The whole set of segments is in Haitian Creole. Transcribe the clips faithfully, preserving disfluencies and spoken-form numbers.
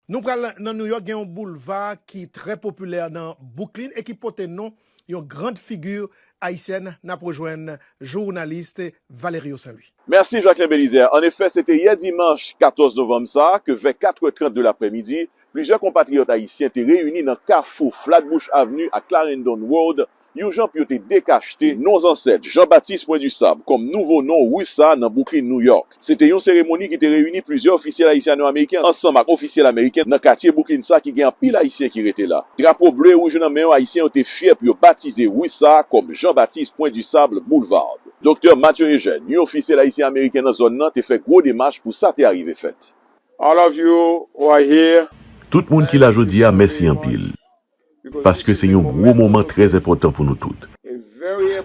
Nou pral nan New York, gen yon boulva ki trè popilè nan Brooklyn e ki pote non yon grand figi ayisyèn. N ap rejwenn jounalis Valerio Saint Louis. Mèsi, Jacquelin Belizaire. Annefè, se te yè dimanch katòz novanm sa a ke vè katrè trant de laprèmidi, plizyè konpatriyòt ayisyen te reyini nan kafou Flatbush Avenue ak Clarendon Road, yon jan pou yo te dekachte non zansèt Jean-Baptiste Point du Sable kòm nouvo non ri sa a nan Brooklyn, New York. Se te yon seremoni ki te reyini plizyè ofisyèl ayisyano-ameriken ansanm ak ofisyèl ameriken nan katye Brooklyn sa a ki gen anpil Ayisyen ki rete la. Drapo ble wouj yo nan men yo, Ayisyen yo te fyè pou yo batize ri sa a kòm Jean-Baptiste Point du Sable Boulevard. Doktè Mathieu Eugène, yon ofisyèl ayisyen-ameriken nan zòn nan, te fè gwo demach pou sa te arive fèt. All of you who are here, Tout moun ki la jodi a, mèsi anpil. Paske se yon gwo moman trè enpòtan pou nou tout.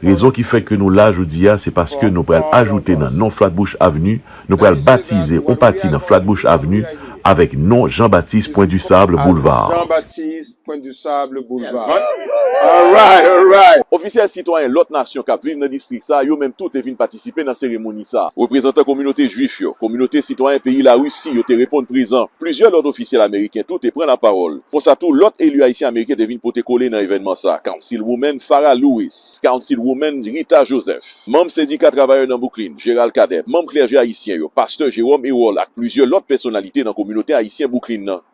Rezon ki fè ke nou la jodi a, se paske nou pral ajoute nan non Flatbush Avenue, nou pral batize yon pati nan Flatbush Avenue avèk non Jean-Baptiste Point du Sable Boulevard. Jean-Baptiste Point du Sable Boulevard. All right, all right. Ofisyèl sitwayen lòt nasyon k ap viv nan distrik sa a, yo menm tou te vin patisipe nan seremoni sa a. Reprezantan kominote jwif yo, kominote sitwayen peyi Larisi yo te reponn prezan. Plizyè lòt ofisyèl ameriken tou te pran lapawòl. Konsa tou, lòt eli ayisyen-ameriken te vin pote kole nan evènman sa a. Councilwoman Farrah Lewis, Councilwoman Rita Joseph, manm sendika travayè nan Brooklyn, Gérald Cadet, manm klèje ayisyen yo, pastè Jérôme Erol ak plizyè lòt pèsonalite nan kominote ayisyen Brooklyn nan.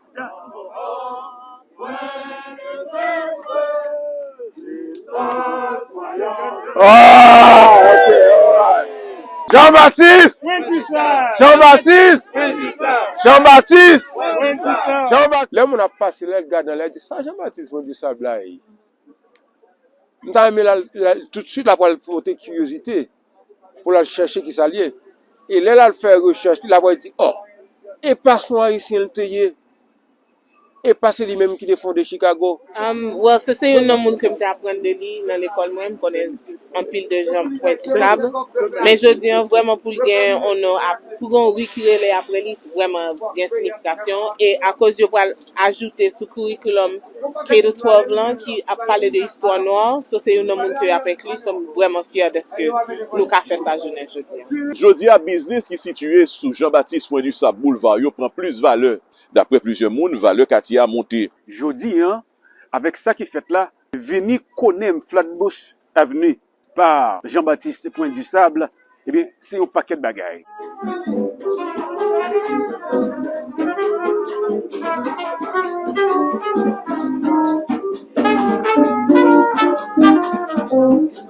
Ah, ok, alright. Jean-Baptiste! Jean-Baptiste! Jean-Baptiste! Jean-Baptiste! Lè moun ap pase, lè l gade anlè, l di, "Sa Jean-Baptiste Point du Sable la ye?" M ta renmen l al, l al, toutswit, l ap pral pote kiryozite pou l al chèche ki sa l ye. E lè l al fè rechèch li, l ap pral di, "Oh, e pa se yon Ayisyen l te ye? E pa se li menm ki te fonde Chicago?" Um, well, se, se youn nan moun ke m te aprann de li nan lekòl mwen. M konnen anpil de Jean Point du Sable. Men jodi an, vrèman, pou l gen yon non ap, pou gen yon ri ki rele apre li, vrèman gen siyifikasyon. E akoz yo pral ajoute sou curriculum K to twelve lan ki ap pale de istwa nwa, so se youn nan moun ke y ap enkli, so m vrèman fyè dèske nou ka fè sa jounen jodi a. Jodi a, biznis ki sitiye sou Jean-Baptiste Point du Sable Boulevard yo pran plis valè. Daprè plizyè moun, valè katye a monte. Jodi an, avèk sa ki fèt la, vini konnen Flatbush Avenue pa Jean-Baptiste Point du Sable, ebyen, se yon pakèt bagay.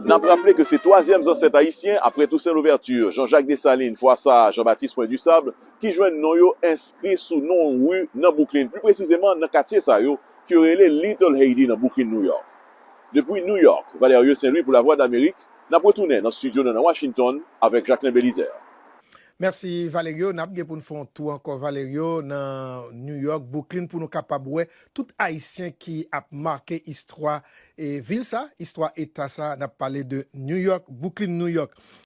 N ap raple ke se twazyèm zansèt ayisyen, aprè Toussaint Louverture, Jean-Jacques Dessalines, fwa sa a, Jean-Baptiste Point du Sable, ki jwenn non yo enskri sou non ri nan Brooklyn, pli presizeman nan katye sa yo, ke yo rele Little Haiti nan Brooklyn, New York. Depi New York, Valerio Saint Louis pou Lavwadlamerik, n ap retounen nan estidyo nou nan Washington avèk Jacquelin Belizaire. Mèsi, Valerio. N ap gen pou n fè yon tou ankò, Valerio, nan New York, Brooklyn, pou nou kapab wè tout Ayisyen ki ap make istwa, e, vil sa, istwa eta sa. N ap pale de New York, Brooklyn, New York.